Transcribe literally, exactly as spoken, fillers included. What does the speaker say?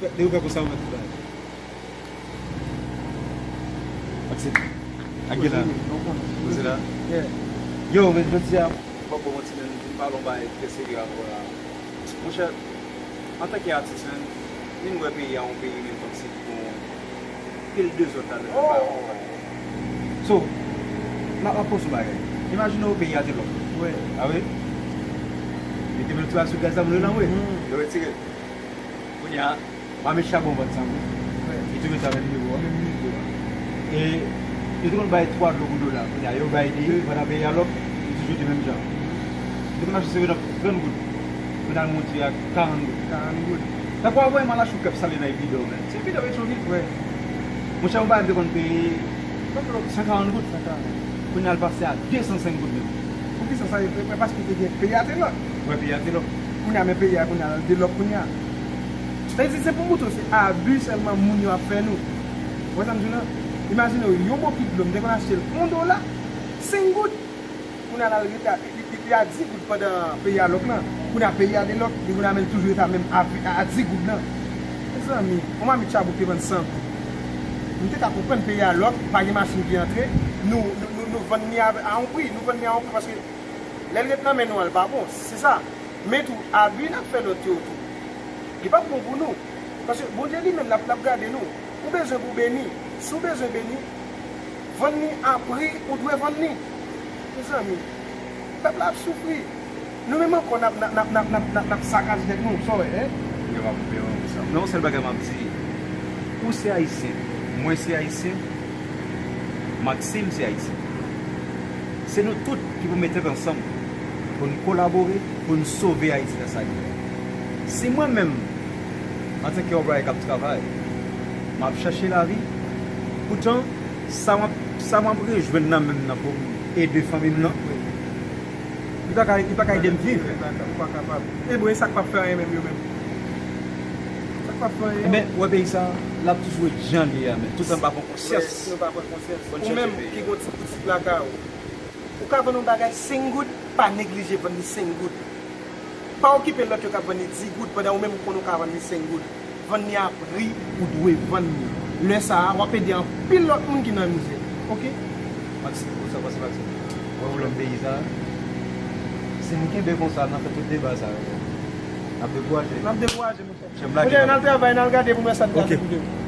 Depi w fè konsa, ou mèt tout bagay. Ak se, ak gen la. Poze la. Yeah. Yo, men jodi a, m p ap ba w manti, men m vin pale yon bagay trè serye avè w la. Monchè, antanke atis, men, vin wè peyi a yon peyi, men kòmsi ki gon pil dezòd ladan l. So, m ap, m ap poze yon bagay. Imajine w peyi a te lòk. Wi. A wi? Yo te mete sou gaz la, moun yo nan wi. Yo retire l. Kounye a, pa met chabon vann sa, wi. Li tou met sa menm nivo a. Menm nivo a. E yo te konn bay twa dlo pou dola. Kounye a, yo bay de, pandan peyi a lòk, li toujou te menm jan. Li te konn mache sou trant goud. Kounye a, l monte a karant goud. Karant goud. Tankou w ap wè m al achte yon kèk sale nan Evidor, men. Se Evidor Petyonvil, frè. Monchè, yon bagay m te konn peye san karant goud. San karant. Kounye a, l pase a de san senk goud menm. Poukisa sa ye, frè? Paske te gen peyi a te lòk. Wè, peyi a te lòk. Kounye a, men peyi a, kounye a, l delòk kounye a. Sa vle di, se pou moutre w, se abi sèlman moun yo ap fè nou. Ou wè sa m di w la? Imajine w, yon bokit dlo, m te konn achte l yon dola, senk goud. Kounye a, l al rete a, li, li, li a dis goud pandan peyi a lòk lan. Kounye a, peyi a delòk, li kounye a menm toujou rete a menm a, a, a dis goud lan. Mezanmi, yon mamit chabon te vann san goud. M te ka konprann peyi a lòk, pa gen machin ki antre, nou, nou, nou, nou vann li a, a yon pri, nou vann li a yon pri paske lè l ret nan men nou an, l pa bon, se sa. Men tou, abi n ap fè lòt yo tou, li p ap bon pou nou. Paske Bondye li menm, l ap, l ap gade nou. Ou bezwen pou w beni. Si w bezwen beni, vann li a pri ou dwe vann li. Mezanmi, pèp la ap soufri. Nou menm ankò n ap, n ap, n ap, n ap, n ap, n ap, n ap sakaje tèt nou, sa w wè, en? Yo, m ap koupe w, sa. Non, sèl bagay m ap di, ou se ayisyen, mwen se ayisyen, Maxime se ayisyen. Se nou tout ki pou met tèt ansanm pou n kolabore, pou n sove Ayiti nan sa li ye. Si mwen menm, antanke yon brother k ap travay, m ap chache lavi, poutan, sa m ap, sa m ap rejwenn nan men m nan pou m ede fanmi m nan, li pa ka, li pa ka ede m viv. Ou pa kapab. E bon, e sa k p ap fè anyen menm yo menm? Sa k p ap fè anyen? Ebyen, w wè peyi sa, l ap toujou ret jan l ye a, men toutan n pa pran konsyans. Si nou pa pran konsyans. Ou menm ki gon ti boutik lakay ou, ou ka vann yon bagay senk goud, pa neglije vann li senk goud. Pa okipe lòt yo k ap vann li dis goud pandan ou menm ou konnen ou ka vann li senk goud. Vann li a pri ou dwe vann li. Lè sa a, w ap ede anpil lòt moun ki nan mizè. Oke? Maxime, ou sa panse, Maxime? Wè pwoblèm peyi sa a? Si nou kenbe konsa, n ap fè tout deba sa yo. N ap dekouraje. N ap dekouraje, monchè. Monchè, n al travay, n al gade pou n wè sa n ka fè pou demen.